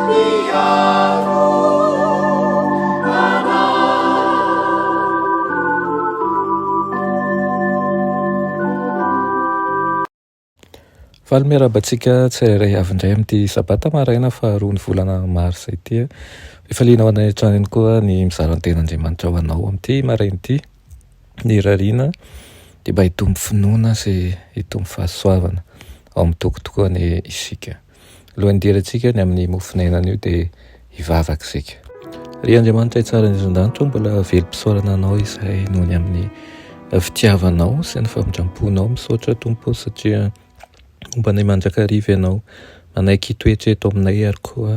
Miaro anao. Faly miarahaba antsika tsirairay avy indray amin'ity sabata maraina faharoa ny volana marsa ity. Fifaliana ho anay hatrany ihany koa ny mizara ny tenin'Andriamanitra ho anao amin'ity maraina ity. Ny irariana dia mba hitombo finoana sy hitombo fahasoavana ao amin'ny Tompo tokoa anie isika. Alohan'ny hidirantsika ny amin'ny mofon'aina anio dia hivavaka isika. Ry Andriamanitra tsara indrindra an-danitra, mbola velom-pisaorana Anao izahay noho ny amin'ny fitiavanao sy ny famindram-ponao. Misaotra Tompo satria momba anay mandrakariva Ianao, manaiky hitoetra eto aminay ary koa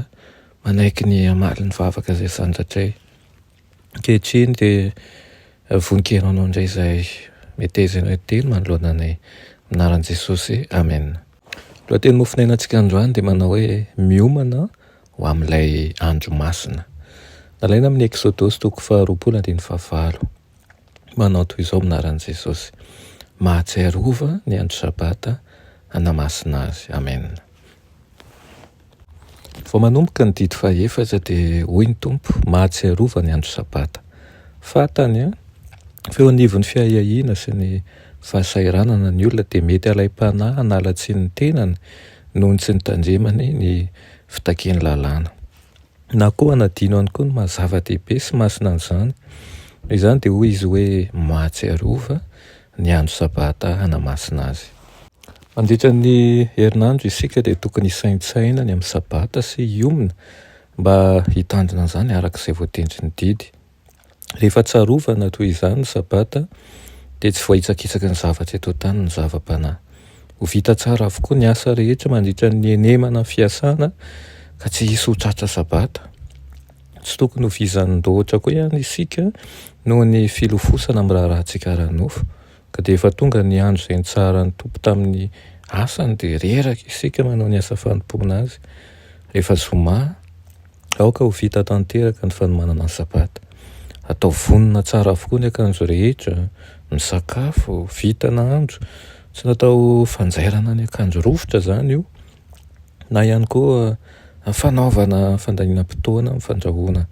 manaiky ny hamaly ny vavaka izay sandratray. Ankehitriny dia vonon-kena Anao indray izahay. Meteza Ianao hiteny manoloana anay. Amin'ny anaran'i Jesosy, Amen. Lohateny mofonainantsika androany dia manao hoe miomana ho amin'ilay andro masina. Nalaina amin'ny Eksodosy toko faharoapolo andininy fahavalo. Manao toy izao amin'ny anaran'i Jesosy. Mahatsiarova ny andro Sabata hanamasina azy. Amen. Vao manomboka ny didy fahefatra dia hoy ny Tompo, Mahatsiarova ny andro Sabata. Fantany fa eo anivon'ny fiahiahiana sy ny fahasahiranana ny olona dia mety halaim-panahy hanala tsiny ny tenany noho ny tsy nitandremany ny fitakian'ny lalàna. Na koa hanadino ihany koa ny maha zava-dehibe sy masina an'izany. Noho izany dia hoy izy hoe, Mahatsiarova ny andro Sabata hanamasina azy. Mandritra ny herinandro isika dia tokony hisaintsaina ny amin'ny Sabata sy hiomina mba hitandrina an'izany araka izay voatendrin'ny didy. Rehefa tsarovana toy izany ny Sabata dia tsy voahitsakitsaky ny zavatra eto an-tany ny zava-panahy. Ho vita tsara avokoa ny asa rehetra mandritra ny henemana fiasana ka tsy hisy ho tratra Sabata. Tsy tokony ho vizan-doatra koa ihany isika noho ny filofosana amin'ny raharahantsika ara-nofo. Ka dia efa tonga ny andro izay nitsaharan'ny Tompo tamin'ny asany dia reraka isika manao ny asa fanompoana Azy. Rehefa zoma, aoka ho vita tanteraka ny fanomanana ny Sabata. Atao vonona tsara avokoa ny akanjo rehetra, ny sakafo, vita nahandro. Tsy natao fanjairana ny akanjo rovitra izany io, na ihany koa fanaovana fandanianam-potoana amin'ny fandrahoana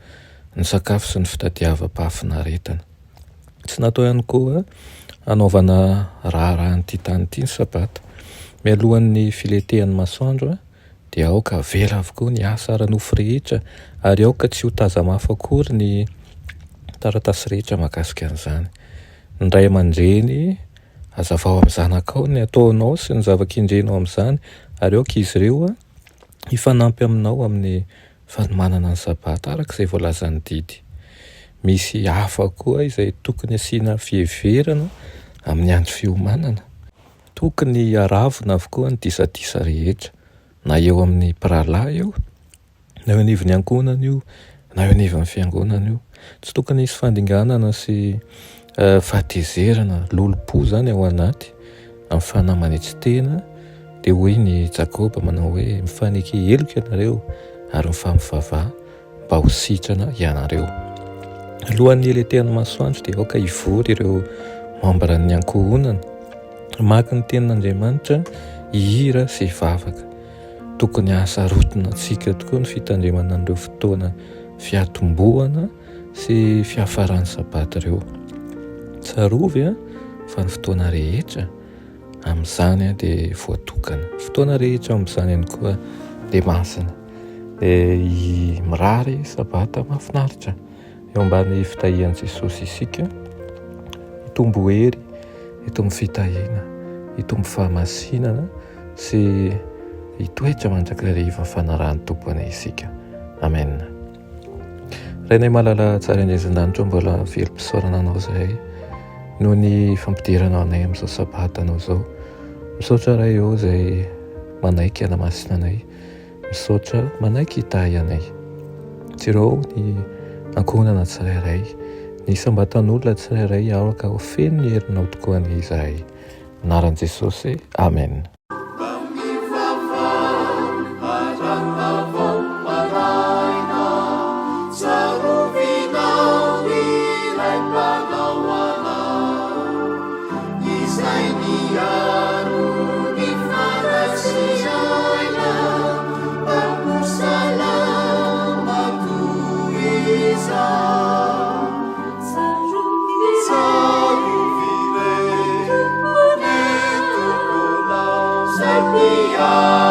ny sakafo sy ny fitadiavam-pahafinaretana. Tsy natao ihany koa hanaovana raharaha an'ity tany ity ny Sabata. Mialohan'ny filentehan'ny masoandro dia aoka havela avokoa ny asa ara-nofo rehetra ary aoka tsy ho taza-mafy akory ny taratasy rehetra mahakasika an'izany. Ny ray aman-dreny, hazavao amin'ny zanakao ny ataonao sy ny zava-kendrenao amin'izany ary aoka izy ireo hifanampy aminao amin'ny Fanomanana ny Sabata araka izay voalazan'ny didy. Misy hafa koa izay tokony hasiana fiheverana amin'ny andro fiomanana. Tokony haravona avokoa ny disadisa rehetra, na eo amin'ny mpirahalahy io, na eo anivon'ny ankohonana io, na eo anivon'ny fiangonana io. Tsy tokony hisy fandinganana sy fahatezerana, lolompo izany ao anaty, amin'ny fanahy manetry tena. Dia hoy ny Jakoba manao hoe, Mifaneke heloka ianareo ary mifampivavaha mba ho sitrana ianareo. Alohan'ny hilentehan'ny masoandro dia aoka hivory ireo mambran'ny ankohonana, hamaky ny tenin'Andriamanitra, hihira sy hivavaka. Tokony hahasarotina antsika tokoa ny fitandremana an'ireo fotoana fiatombohana sy fiafaran'ny Sabata ireo. Tsarovy fa ny fotoana rehetra Amin'izany dia voatokana. Fotoana rehetra amin'izany ihany koa dia masina. Dia mirary sabata mahafinaritra eo ambany fitahian'i Jesosy isika. Hitombo hery, hitombo fitahiana, hitombo fahamasinana sy hitoetra mandrakariva fanarahan'ny Tompo anay isika. Amen. Rainay malala tsara indrindra an-danitra mbola velom-pisaorana anao izahay noho ny fampidiranao anay amin'izao sabatanao izao. Misaotra Ray ô izay manaiky hanamasina anay. Misaotra manaiky hitahy anay. Jereo ny ankohonana tsirairay, ny isam-batan'olona tsirairay aoka ho feno ny herinao tokoa anie izahay. Anaran'i Jesosy, Amen. Aleloia.